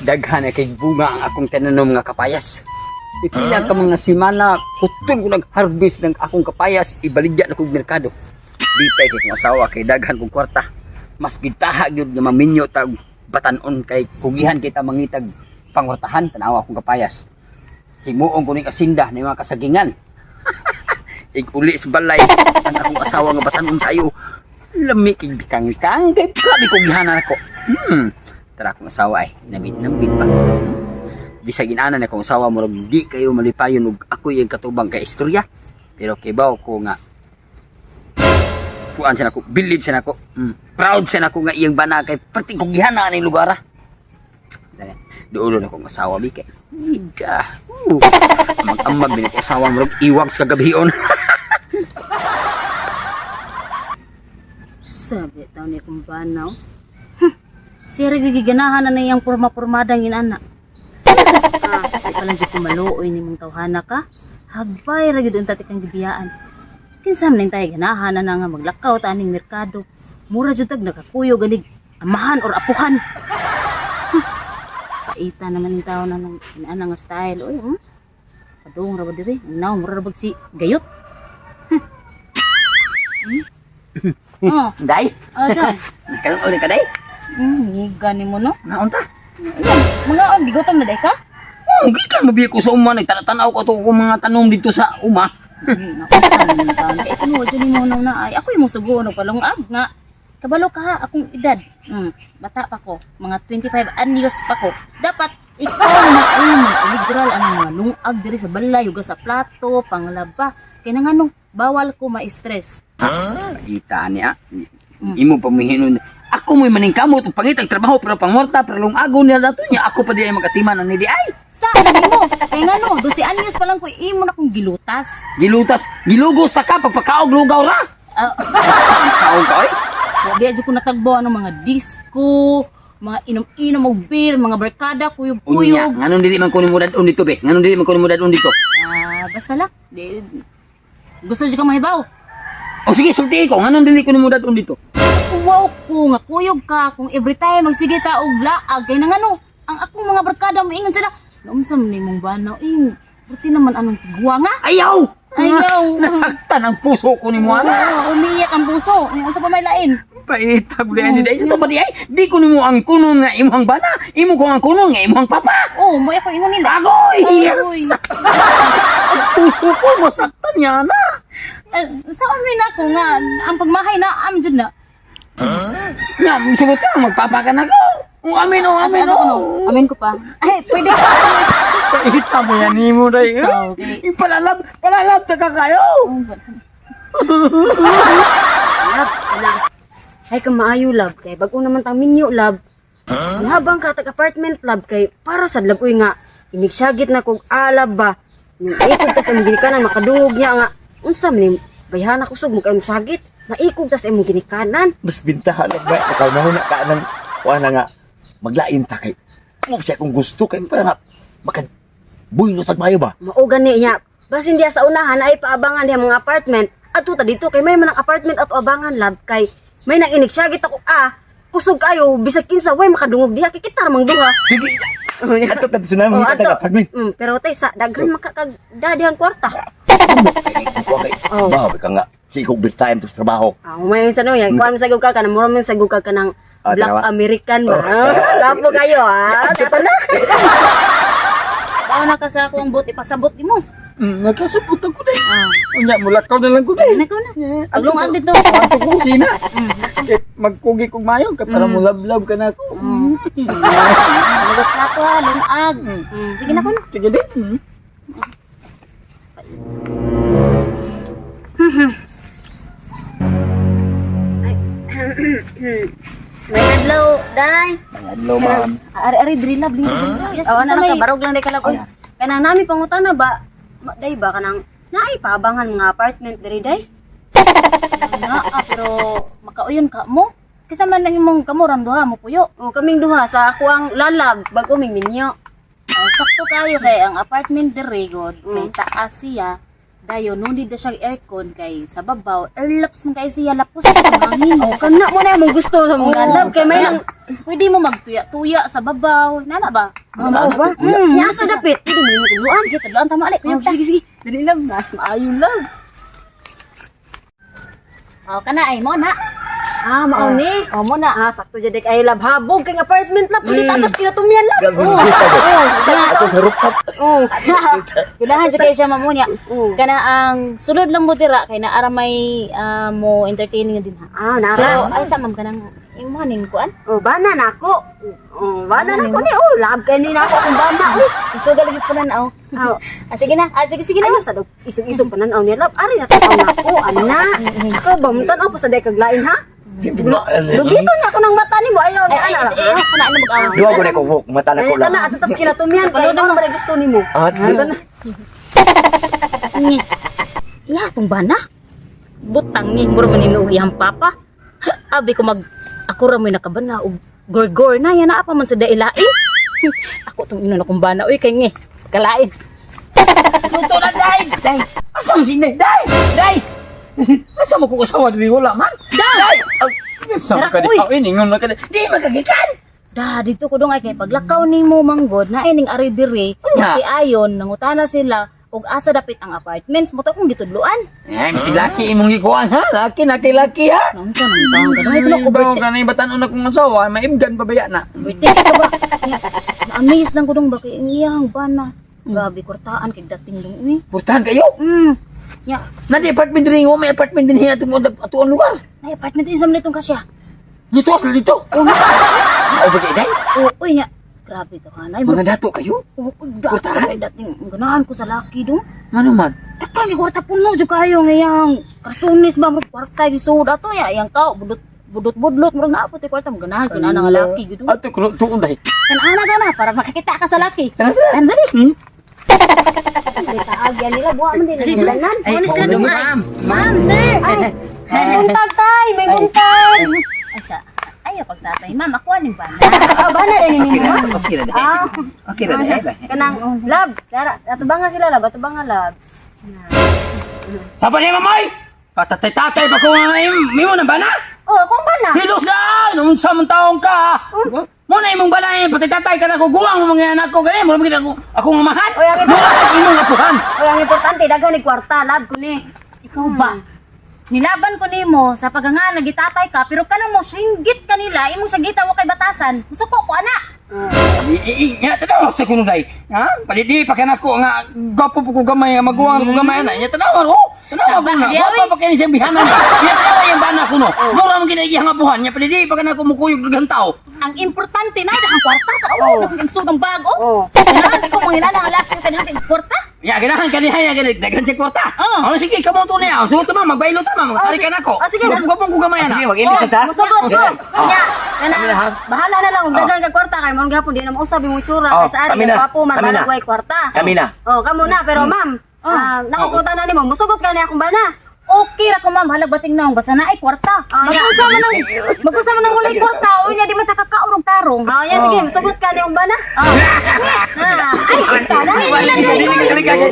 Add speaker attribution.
Speaker 1: Daghan na kay bunga ang akong tinanom nga kapayas. Ipila ka mga simana, hutol ko nag-harvest ng akong kapayas, ibaligya na kong merkado. Di pa kay kong asawa kay daghan kong kwarta. Mas bintaha gyud nga maminyo tag batanon kay kugihan kita mangitag pangwartahan tanawa akong kapayas. Himuong ko ning asinda ni mga kasagingan. Iguli sa balay ang akong asawa nga batanon kayo. Lami kay bikangkang kay grabe kong gihanan ako. Tara akong asawa ay namit nang pa. Bisag inana na akong asawa, murag di kayo malipayon ug ako yung katubang kay istorya. Pero kibaw ko nga kuan sa nako, believe sa nako, proud sa nako nga iyang bana kay perting kong gihana ning lugar ah. Dali, duolo na akong asawa bi kay. Ida. Mag-amag din ako asawa, murag iwag sa kagabion.
Speaker 2: Sabi taon ni kong banaw. Siya rin giganahan na na iyang purma-purmadang inana. Ah, di pa lang dyan kumaluoy ni mong tawhana ka. Hagbay ra gyud unta kang gibiyaan. Kinsa man tayo ganahan na na nga maglakaw ta aning merkado. Mura jud tag nakakuyog ganig amahan or apuhan. Paita naman yung tao na nang inana nga style. Oy, Padung ra ba diri? Ang naong mura ra bag si gayot. Oh,
Speaker 1: Day,
Speaker 2: oh, day.
Speaker 1: nagkaroon ka day.
Speaker 2: Ngiga ni mo, no?
Speaker 1: Naon ta?
Speaker 2: Mga on, bigutom na day ka?
Speaker 1: Oh, gikan mabiya ko sa uma, nagtanaw ko to kung mga tanom dito sa uma.
Speaker 2: Nakusan mo taon. Kaya ito dyan mo na ay. Ako yung musugo, no, palungag nga. Kabalo ka ha, akong edad. Bata pa ko, mga 25 anyos pa ko. Dapat ikaw na ay uligral ang mga lungag diri sa balay, hugas sa plato, panglaba. Kaya nga nung bawal ko ma-stress.
Speaker 1: Kita niya. Imo pamihinon. Ako mo'y maningkamot ug pangitag trabaho pero pangwarta pero lungago niya dato niya ako pa di ay makatiman ani di ay.
Speaker 2: Saan mo? Kaya nga no, 12 anyos pa lang ko imo na kong gilutas.
Speaker 1: Gilutas, gilugos ta ka pagpakaog lugaw ra.
Speaker 2: Ah,
Speaker 1: Saan kaog ka oy?
Speaker 2: Wa biya jud ko natagbo ano mga disco, mga inom-inom og beer, mga barkada,
Speaker 1: Unya,
Speaker 2: kuyog-kuyog.
Speaker 1: nganong dili man ko nimo dadon dito be? Nganong dili man ko nimo dadon dito?
Speaker 2: Ah, basta lang. Di, gusto jud ka mahibaw.
Speaker 1: O sige, sulti ko, nganong dili ko nimo dadon dito?
Speaker 2: Wow ko nga kuyog ka kung every time magsige ta og laag kay nangano ang akong mga barkada moingon sila. Naunsa man nimong banaw ing buti naman anong tigwa nga.
Speaker 1: Ayaw!
Speaker 2: Ayaw.
Speaker 1: Nasaktan ang puso ko nimo ana.
Speaker 2: Ah, umiyak ang puso. Unsa pa may lain?
Speaker 1: Paitag di ani day. Ito pa di ay. Di ko nimo ang kunon nga imong bana. Imo ko ang kunon nga imong papa.
Speaker 2: Oh, mo ako ingon nila.
Speaker 1: Agoy! Yes!
Speaker 2: Agoy.
Speaker 1: Ang puso ko masaktan niya na.
Speaker 2: Eh, sa rin ako nga ang pagmahay na am jud na.
Speaker 1: Nga, sugot ka, magpapa ka na ko. O amin, o amin,
Speaker 2: Asa ko no?
Speaker 1: o.
Speaker 2: Amin ko pa. Ay, pwede ka.
Speaker 1: Paita mo yan nimo day.
Speaker 2: Okay.
Speaker 1: Palalab, palalab ta ka kayo.
Speaker 3: Love, ala. Ay ka maayo love kay bag-o naman tang minyo love. Habang ka tag apartment love kay para sa love uy nga inigsagit na kog alab ba. Yung ikog tas imong ginikanan makadungog niya nga unsa man ni bayhana kusog mo kay imong sagit. Maikog tas imong ginikanan.
Speaker 4: Mas bintahan lang ba? Ikaw na huna ka ng wala na nga maglain ta kay. Mo siya kung gusto kay para nga maka buhay tag mayo ba?
Speaker 3: Mao gani niya. Basin diya sa unahan ay paabangan diya mga apartment. Ato ta dito kay may manang apartment ato abangan love kay may nang inigsagit ako ah kusog kayo bisag kinsa way makadungog diha kay kita ra mang duha.
Speaker 4: Sige. Ato ta sunay
Speaker 3: Oh,
Speaker 4: mo kita
Speaker 3: ato.
Speaker 4: tag apartment.
Speaker 3: Pero tay sa daghan makakag dadihang kwarta.
Speaker 4: Wa kay.
Speaker 3: Oh.
Speaker 4: Ba ka nga. Sige kog break time to sa trabaho.
Speaker 3: Ah, umayon sa no, yan. Kuan mo sa ka kanang mura mo sa ka kanang
Speaker 4: Ah,
Speaker 3: Black
Speaker 4: tama.
Speaker 3: American ba? Gapo kayo ah. Dapat na.
Speaker 2: Bao na ka sa ako ang buot ipasabot nimo.
Speaker 1: Nagkasabot ko day.
Speaker 2: Ah,
Speaker 1: Unya, mulakaw na lang ko day.
Speaker 2: ano ko na. Paglungan dito.
Speaker 1: Ato ko sina. Eh, magkugi kog mayo ka para mulablab ka na ako.
Speaker 2: Hugas plato ha, lungag. Sige na ko na.
Speaker 1: Sige din.
Speaker 3: May adlaw, day.
Speaker 4: Hello ma'am.
Speaker 2: Ari-ari diri love diri. Yes,
Speaker 3: Awan
Speaker 2: unsa
Speaker 3: na
Speaker 2: may-
Speaker 3: ka barog lang day kalag. Uy, kanang nami pangutana ba? Day ba kanang naay paabangan mga apartment diri day?
Speaker 2: Na, ah, pero makauyon ka mo. Kaysa man lang imong kamuran duha mo puyo.
Speaker 3: O kaming duha sa ako ang lalab bago ming minyo.
Speaker 2: Oh, sakto kayo kay ang apartment diri god kay taas siya. Dayon no need na siyang aircon kay sa babaw airlaps man kay siya, lapos ang hangin.
Speaker 3: Oh, kana mo na imong gusto sa mga love kay may nang
Speaker 2: Pwede mo magtuya-tuya sa babaw. Nana ba?
Speaker 3: mao ba? Nya sa dapit, pwede mo imong tuluan.
Speaker 2: Sige, tudloan tama ali.
Speaker 3: Oh,
Speaker 2: Kuyog ta.
Speaker 3: sige sige. Dali love, mas maayo love.
Speaker 2: Oh, kana ay mo na.
Speaker 3: Ah, mao ni.
Speaker 2: Oh, mo na.
Speaker 3: Ah, sakto jud kay love, habog kay apartment love. Pwede tatas kinatumyan love.
Speaker 4: Grabe mo kita.
Speaker 3: Oh, sa
Speaker 4: Ato sa rooftop.
Speaker 3: Oh.
Speaker 2: Ganahan jud kay siya mamunya.
Speaker 3: Oo.
Speaker 2: Kana ang sulod lang mo dira kay naara may mo entertaining din ha.
Speaker 3: Ah, nara.
Speaker 2: Pero ay sa ma'am kanang imo ning kuan.
Speaker 3: Oh, bana na ako. Oh, bana na ako ni. Oh, love kay ni na ako akong bana. Oh.
Speaker 2: Isugal lagi po na oh.
Speaker 3: Oh.
Speaker 2: Ah, sige na. Ah, sige sige na.
Speaker 3: Ayaw sa daw, isog-isog pa nanaw niya, love. Ari na tanaw na ako, ana. Ikaw ba, mutanaw pa sa day kaglain, ha? Lugito na ako ng mata ni mo. Ayaw
Speaker 2: Ay,
Speaker 3: niya,
Speaker 2: ay,
Speaker 3: ana.
Speaker 2: ay, ay, na ano mag-awas.
Speaker 4: Duwa ko na ko mata na ko
Speaker 3: Ay,
Speaker 4: lang.
Speaker 3: tana, ato tapos kinatumihan. Kaya ikaw na gusto ni mo.
Speaker 4: Ah,
Speaker 3: Tana.
Speaker 2: Ngi. Iya, tong bana. Butang ni mura man inuwi ang papa. Abi ko mag ako ra mo'y nakabana og gorgor na yan naa pa man sa dailain. Ako tong ino na kong bana uy kay ngi. Kalain.
Speaker 1: Luto na, day! Day! Asa mo si Day? Day! Day! Asa mo kung asawa diri wala man? Day! Asa mo ka di?
Speaker 2: Uy.
Speaker 1: Oh, iningon man ka di. Di man kagikan!
Speaker 2: Da dito ko dong ay kay paglakaw nimo manggod na ining ari diri
Speaker 1: Unya.
Speaker 2: kay ayon nangutana sila og asa dapit ang apartment mo to akong gitudloan.
Speaker 1: Ay, si laki imong gikuan ha? Laki na kay laki ha?
Speaker 2: Naunsa nang taon ka dong ay
Speaker 1: Ay, bawo ka na yung batanon na kong asawa, maibgan pa baya na.
Speaker 2: overthink ka ba? Na-amaze lang ko dong ba kay ang iyang bana. Grabe kwartaan kay dating dong uy.
Speaker 1: Purtahan kayo.
Speaker 2: Nya,
Speaker 1: Nadi apartment din mo, may apartment din hiya atong atuang lugar.
Speaker 2: na apartment din sa mga itong kasya.
Speaker 1: Dito asal dito.
Speaker 2: Oo nga.
Speaker 1: Mao ba day?
Speaker 2: Oo, uy nya. Grabe to hanay.
Speaker 1: Mga dato kayo.
Speaker 2: Oo, dato kay dating ganahan ko sa laki dong.
Speaker 1: Ano man?
Speaker 2: Takang ni kwarta puno jud kayo ngayang karsunis ba murag kwarta gisud ato ya yang kao budot budot budlot murag naapot ay kwarta ganahan ko na nga laki gud.
Speaker 1: Ato kuno tuon day.
Speaker 2: Kan ana to na para makakita ka sa laki.
Speaker 1: Tara, tara.
Speaker 2: Tandali.
Speaker 3: Ay, taagyan nila, buha man din. Naglanan.
Speaker 1: Ay,
Speaker 2: Ano sila
Speaker 1: maulong,
Speaker 2: dong ay?
Speaker 1: ma'am.
Speaker 2: Ma'am, sir.
Speaker 3: May buntag, tay. May buntag.
Speaker 2: Ay sa ayo pagtatay ma'am ako aning bana.
Speaker 3: Ah, bana din ni
Speaker 1: Okay
Speaker 3: mo.
Speaker 1: ra, okay ra day.
Speaker 3: Ah.
Speaker 1: Okay ra day.
Speaker 3: Kanang, love. Dara, ato ba nga sila, love? Ato ba nga, love?
Speaker 1: Sapa niya mamay? Patatay-tatay pa ko nga imo na bana?
Speaker 3: Oh, akong bana.
Speaker 1: Hilos na! Unsa man taong ka? Mo na imong bana eh, patay-tatay ka na ko guwang mo mga anak ko gani, mo na ako akong amahan.
Speaker 3: Oy, ang
Speaker 1: Mo na imong apuhan.
Speaker 3: Oy, ang importante, daghan ni kwarta, love ko ni.
Speaker 2: Ikaw ba? Nilaban ko nimo sa paganga nagitatay ka pero kanang mo singgit kanila imong sagita wa kay batasan. Musuko ko ana.
Speaker 1: Nya tanaw sa kuno day. Ha? Palidi pa kanako nga gwapo po ko gamay nga maguwang ko gamay na. Nya tanaw ko. Tanaw ko nga.
Speaker 2: Di,
Speaker 1: Gwapo pa kini siyang bihanan. Nya tanaw yang bana kuno. Mura man kini iyang apuhan. Nya palidi pa kanako mukuyog daghang tao.
Speaker 2: Ang importante na ang kwarta ka oh, ang sudong bago.
Speaker 3: Oh.
Speaker 2: Kailangan ikaw manginala ang laki kailangan kay kwarta.
Speaker 1: Ya ganahan kaniha ya ganit daghan siya kwarta.
Speaker 2: Oh.
Speaker 1: Ano sige kamo to niya. Suot ma magbaylo ta ma magtari ka nako.
Speaker 3: Oh, sige.
Speaker 1: Gwapo ko gamay na.
Speaker 4: Sige, mag-ilit ta.
Speaker 3: Musugot ko. Nya, kana
Speaker 4: Kami na, ha?
Speaker 3: bahala na lang og daghan kag kwarta kay mo gihapon di na mausab imong itsura
Speaker 4: Oh,
Speaker 3: kay sa ari
Speaker 4: kami na.
Speaker 3: gwapo man
Speaker 4: Kami na.
Speaker 3: balag way kwarta.
Speaker 4: Kami na.
Speaker 3: Oh, kamo na pero ma'am, nakapunta na nimo, musugot ka na akong bana.
Speaker 2: Okay ra ko ma'am, halag bating naong basta na ay kwarta.
Speaker 3: Ah, yeah.
Speaker 2: Magpunsa man ang magpunsa man ang walay kwarta, uy nya di man ta kakaurong tarong.
Speaker 3: Oh, yeah, sige, musugot ka na akong bana.
Speaker 2: Ah. Ay,
Speaker 4: Dili, dili, dili, dili.